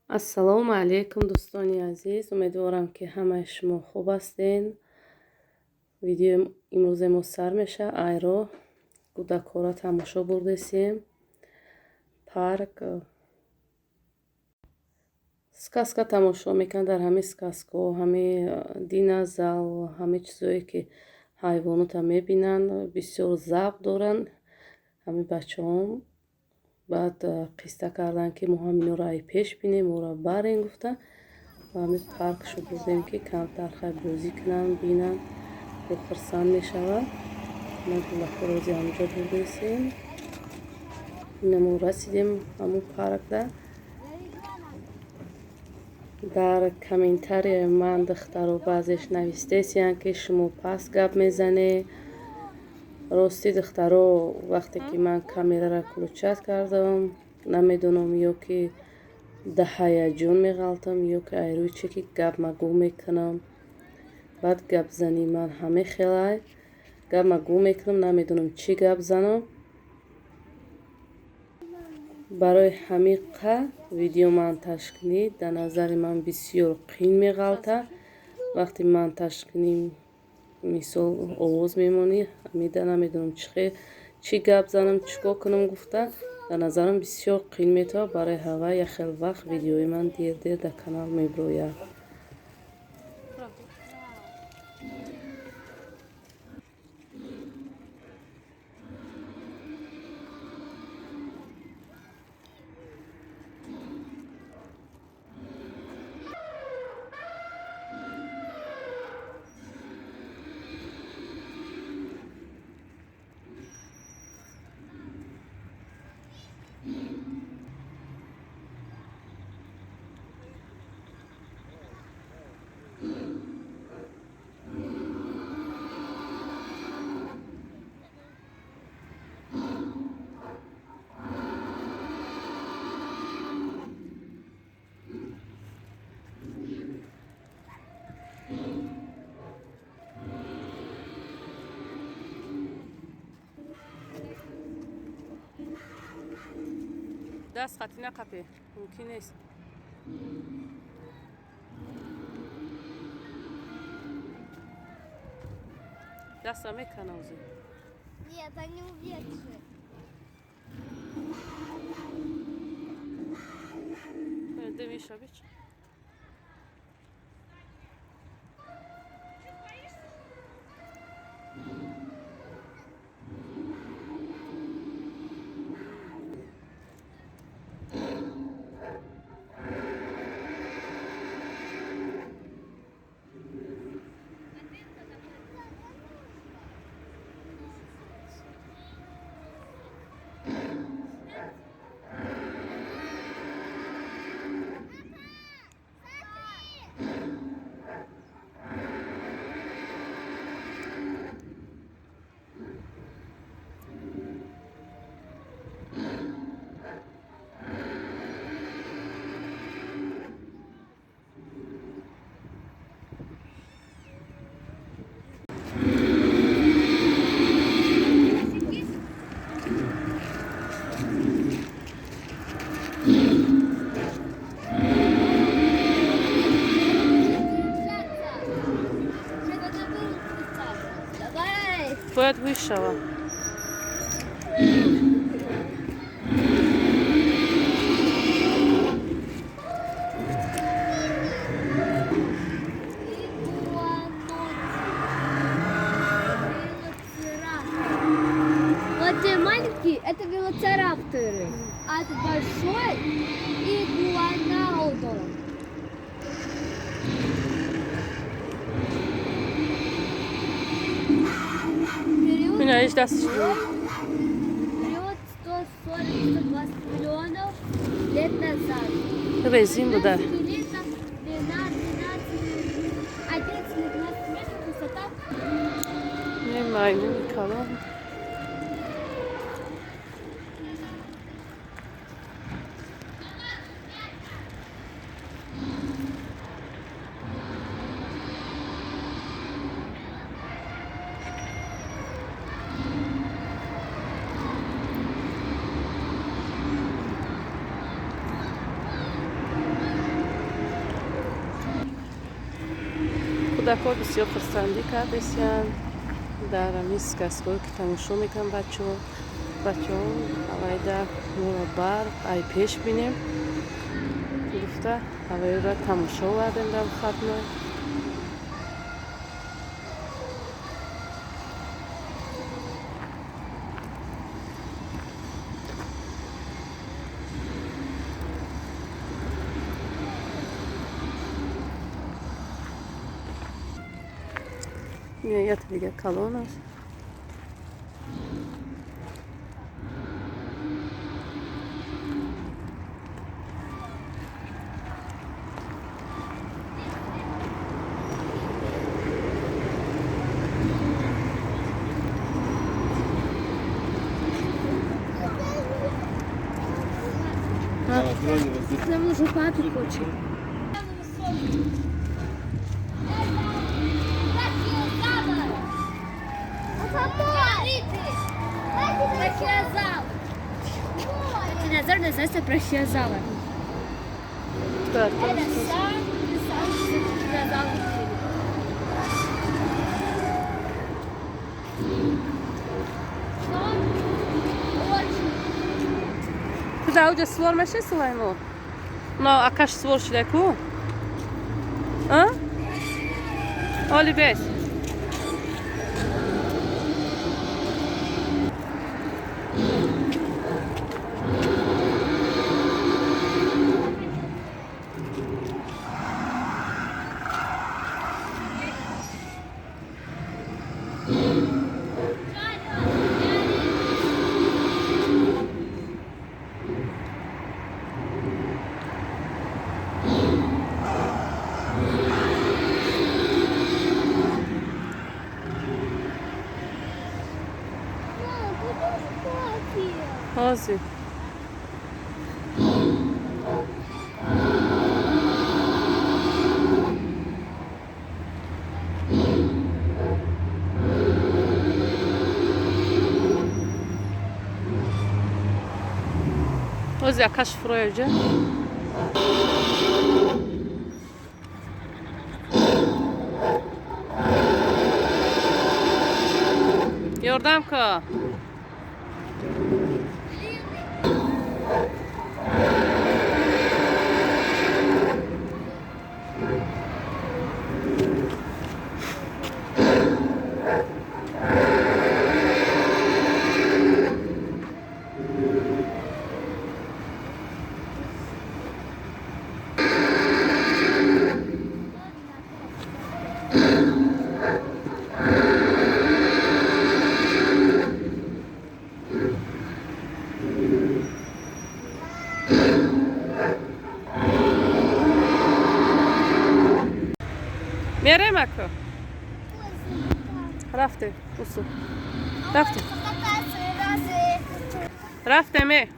Ассалому алайкум, дӯстони азиз. Умедворам, ки ҳамаи шумо хуб ҳастен. Видеои имрӯзи мо сар мешавад. Айро кӯдакҳоро тамошо бурдесем. Парк сказка тамошо мекунанд. Дар ҳамин сказкаҳо ҳамин динозавр, ҳамин чизое, ки ҳайвонота мебинанд, бисёр завқ доранд. Ҳамин бачаҳом баъд қисса карданд, ки мо ҳаминҳоро ай пеш бинем, моро барем гуфта. Ва ҳамин паркшо бурдем, ки камтар хай бозӣ кунанд, бинанд, бо хурсанд мешавад. Мо гулакҳоро ози ҳамҷо бурдесем. Ина мо расидем ҳамун паркда. Дар комментарияи ман духтаро баъзеш навистесиянд, ки шумо паст гап мезанед. Ростӣ, духтаро, вақте ки ман камераро включать кардам, намедонам, ё ки да ҳаяҷон меғалтам, ё ки айрӯи чӣ ки гап ма гум мекунам. Баъд гапзании ман ҳаме хелай, гап ма гум мекунам, намедонам чӣ гап занам. Барои ҳамин қа видео монтажкунӣ дар назари ман бисёр қин меғалта. Вақте монтажкунӣ, мисол, овоз мемонӣ, ҳамида намедонам чӣ гап занам, чӣ кор кунам гуфта, дар назарам бисёр қин метавад. Барои ҳава як хел вақт видеои ман дер дер дар канал мебирояд. Даст хати нақапе, мумкин нест. Даста мекана озӣ. Нет, они увечья. Дымиша бич. Сейчас надо вырубиться. Давай. Бояд вышава. Игуанодон. Велоцираптор. Вот те маленькие, это велоцирапторы. А этот большой игуанаудон. Период Ина ҳеҷ дастш. Период 140-120 миллионов лет назад. Резин буда. Скелета, длина 12, 11 12 метров, высота Не, маймуни калон. Кӯдакҳо бисёр хурсандӣ кардесиянд дар ҳамин сказкое ки тамошо мекунанд бачаҳо. Бачаҳо авайда моро барқ ай пеш бинем гуфта ҳавоиро тамошо овардем дар выходной. Ята дига калон аст. Нам нужен папик очень. Динозавр называется брахиозавр. Так, это самый динозавр. Ту дар оҷа сувор мешавӣ, Сулаймон? Но акаш сувор шуда ку? А? Оли бес. Ҳозир. Ҳозир акаш фурояҷа. Ёрдам ка. Мерем ака. Рафте, усу. Рафте. Рафте ме.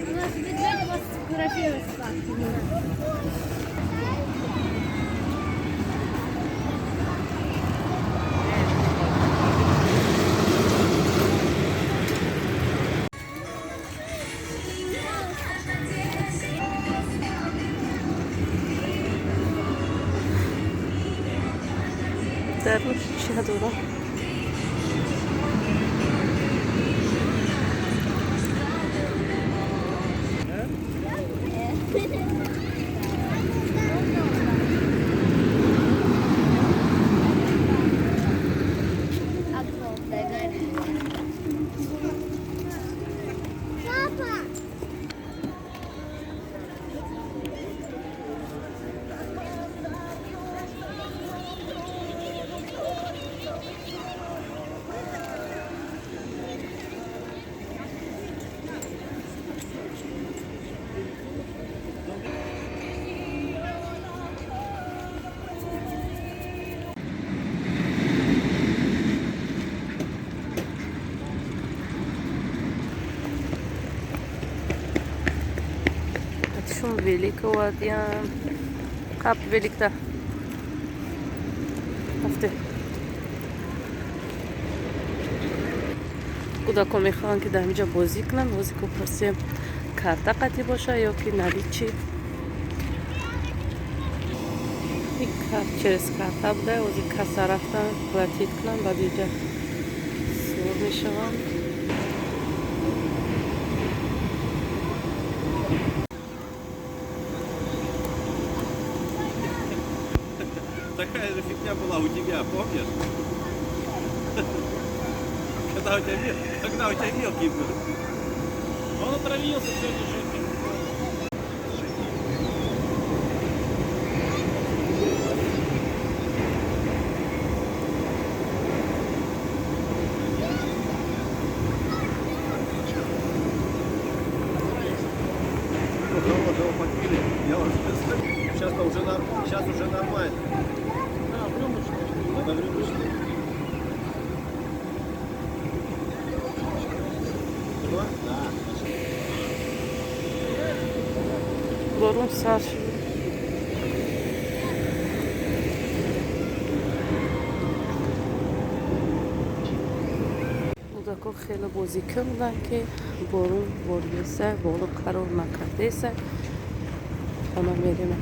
У нас медведя вас сфотографировать с вами. Даруш чӣ дорам? Велик овардиян. Қап великта. Рафте. Кӯдакон мехоҳанд, ки дар ҳаминҷа бозӣ кунанд. Бозӣ ку пурсем, карта қатӣ боша ё ки наличи. Через карта буда, ози касса рафтан, платить кунанд, баъд иҷа сур мешаванд. Такая же фигня была у тебя, помнишь? Когда у тебя мелкий был. Он отравился всю эту жизнь. Хорошего попили. Я уже сейчас уже нормально. Да, в рюмочку. Надо в рюмочку. Да. Борун сар шуд. Кӯдакон хеле бозикун буданд, ки борун бориеса, боло қарор накардеса. Хона мерем.